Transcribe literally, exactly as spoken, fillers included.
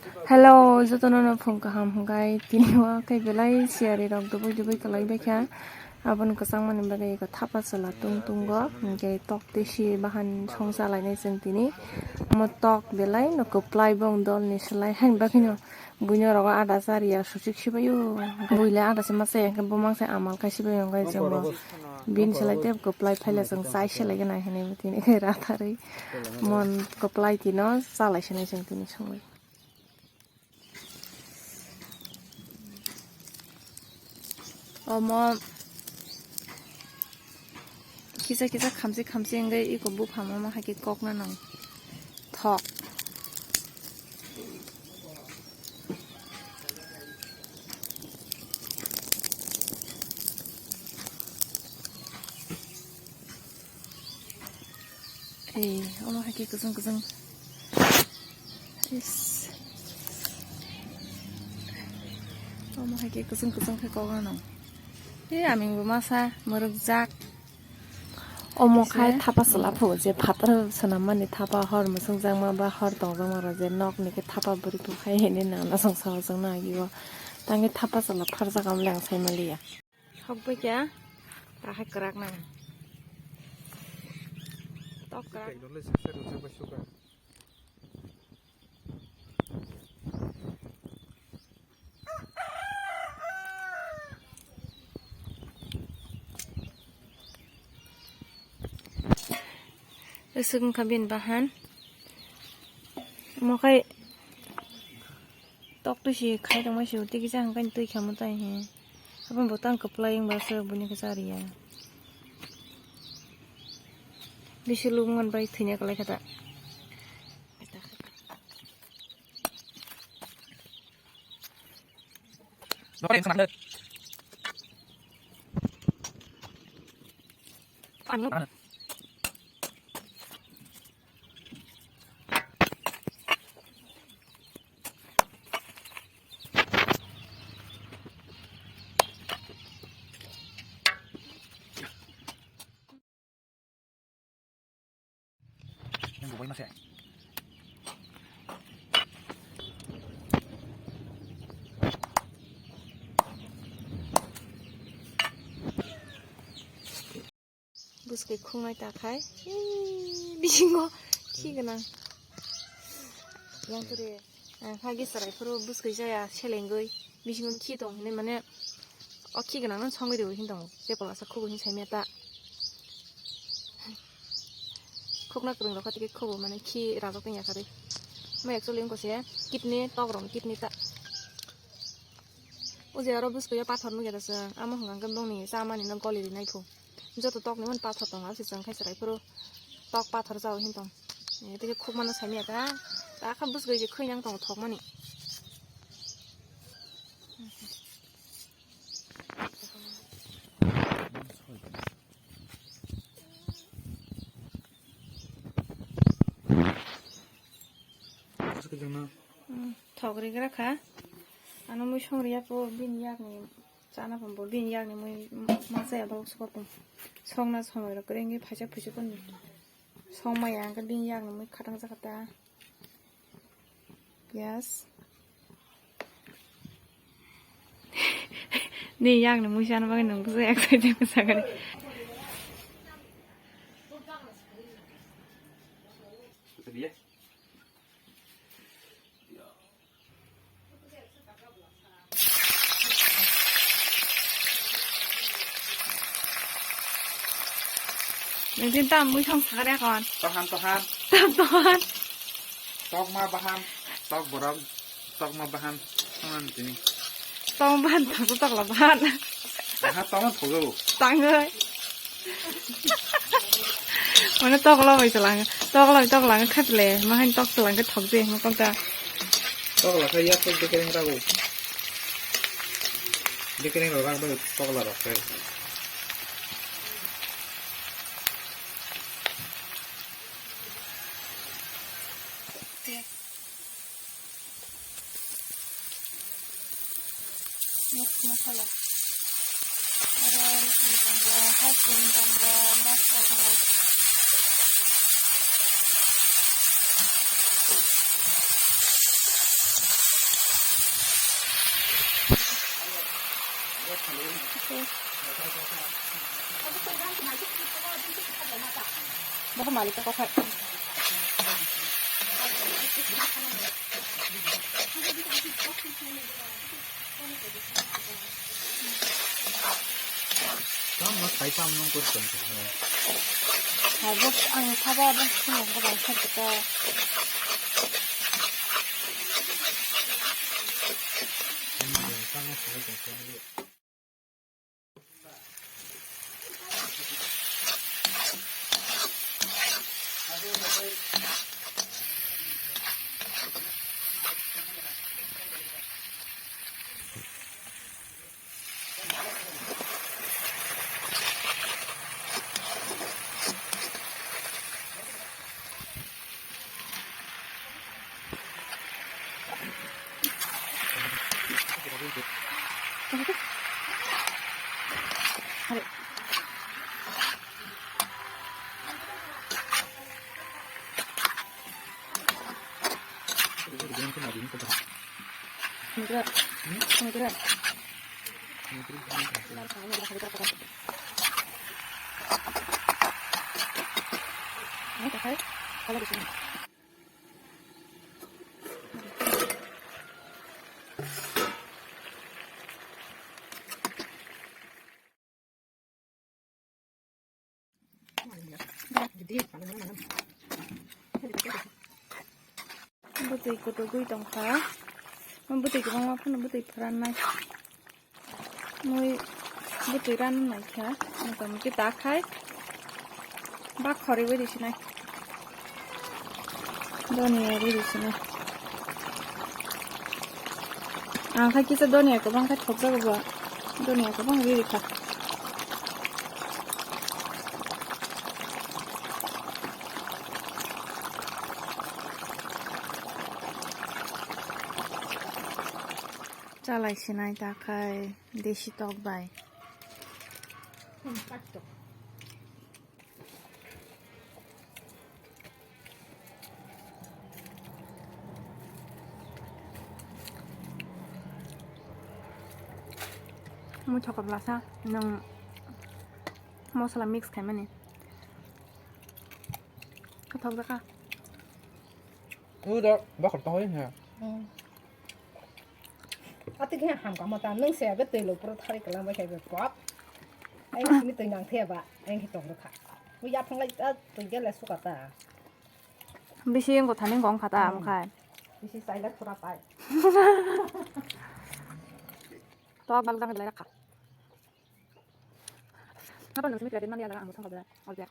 Hello, jotono no phung kaham hwnkhe tini o khe belai siyari rok dubui dubui kwlai baikha. Aboni kwchangmani bagwi eko thapa chwla tung tungo, hwnkhe tok twi si bahan song cha lainai chwng tini. Omo tok belai no kwplai bong dol ni swlai, haini bagwi no buino rogo ada cha riya suchik sibaio. Buile ada se masa ya, hwnkhe bumang se amal khai sibaio, hwnkhe chwng bo bini swlai tei kwplai phaila chwng chai se lai gana hinwi tini khe ratharwi mon kwplai tino cha lai sinai chwng tini songwi. Omo kisa kisa khamsi khamsi wngwi iko buphang omo hai khe kokna nang thok. Ei, omo hai khe kwchwng kwchwng. Is. Omo hai khe kwchwng kwchwng khe kok ano. Ei, aming bo masa mwrwkjak. Omo khai thapa chwla phugo je phatar swnammani thapa hor mwswngjakma ba hor tongjakma rok je nokni khe thapa bwrwi phu khai hinwi nana chwng sahajwk nai o. Tangwi thapa chwla pharjak omo le ang sai manliya. Hok bai kya? Tahai kwrak nang. Tok kwrak. Aswk wngkha bini bahan. Omo khai tok twi si khai tongma si twi kisa hwnkhai twi kha mutai he. Aboni bo tang kwplai wngba se bini khe cha riya. Bisi lubung bai thwina kwlai kha ta. Bwskwi khungnai ta khai. Ee, bisingo khi gwnang. Yang khe re, eh, hagi chwrai phuru bwskwi jaya selengwi bisingo khi tong hinwi mane o khi gwnang no songwi rwi hin tongo. Tei polasa khubo hin saimya ta. Khukna kwrwng rok kha tei khe khubo mane khi rajak tong ya kha tei. Mo actually wngkha se kidney, tok rok ni kidney ta. O je aro bwskwi o pathor nugya da chwng, amo hwnka hwnkhe bongni chamani no goli rinai phu. Joto tokni mani pathor tongo, abo se chwng khai chwrai phuru tok pathor chao hin tong. Eh, tei khe khukmano saimanya ta, ta kha bwsgwi je khwi nang tongo thokmani. Hmm, thok rigra kha. Ano mui song riya po bini yakni. Chana phan bo bini yakni mui ma chaya bo sokopung. Songna somoi rok kwrwi wngwi phaisa phuisu koni. Song maya hwnkhe bini yakni mui khatang jakha ta. Yes. Ni yakni mui chana bagwi nung bwsa excited bwsa gari. Nungtin tam mui song sakar ya kon. Tohan, tohan. Tam tohan. Tok ma bahan, tok borom, tok ma bahan. Tohan tini. Tong bahan, tong tok la bahan. Aha, tong thogau. Tangoi. Mane tok lo bai salang, tok lo tok lang khatle, mahan tok salang ke thok je, ma kok ta. Tok la khai ya tok de kereng rago. De kereng ro rang bai tok la rok khai. Mix masala. Aro rosong tongo, haising tongo, masala tongo. Bokhe malik kok khai. Tamo sai tam nung kor tong khe. Ha, bos ang sabo bos sung ko bang khat ko. Bwtwi kwtwgwi tongkha. Bwtwi kwbangma phano bwtwi phrannai. Mui bwtwi ran naikha. Motamoti ta khai. Bak khorwi bai risinai. Doniya ri risinai. Ang kha kisa doniya kwbang khe thokjago ba. Doniya kwbang ri rikha. Chalai sinai ta khai desi tok bai. Mui thokol blasa nwng mosola mix khaimani. Kathok jakha. Uda bakhor tongwi ha. Ati khe ham kamo ta nwng se be twi lo puro thari kalam bai khai be pop. Ai sini twi nang the ba, ai khe tong rokha. Mu ya thang lai ta twi gele suka ta. Bisi ngo thani ngong kha ta am khai. Bisi sai la thura pai. To bang jang lai rakha. Apa nang simi kredit man ya la ang thang ka ba. Ol ya.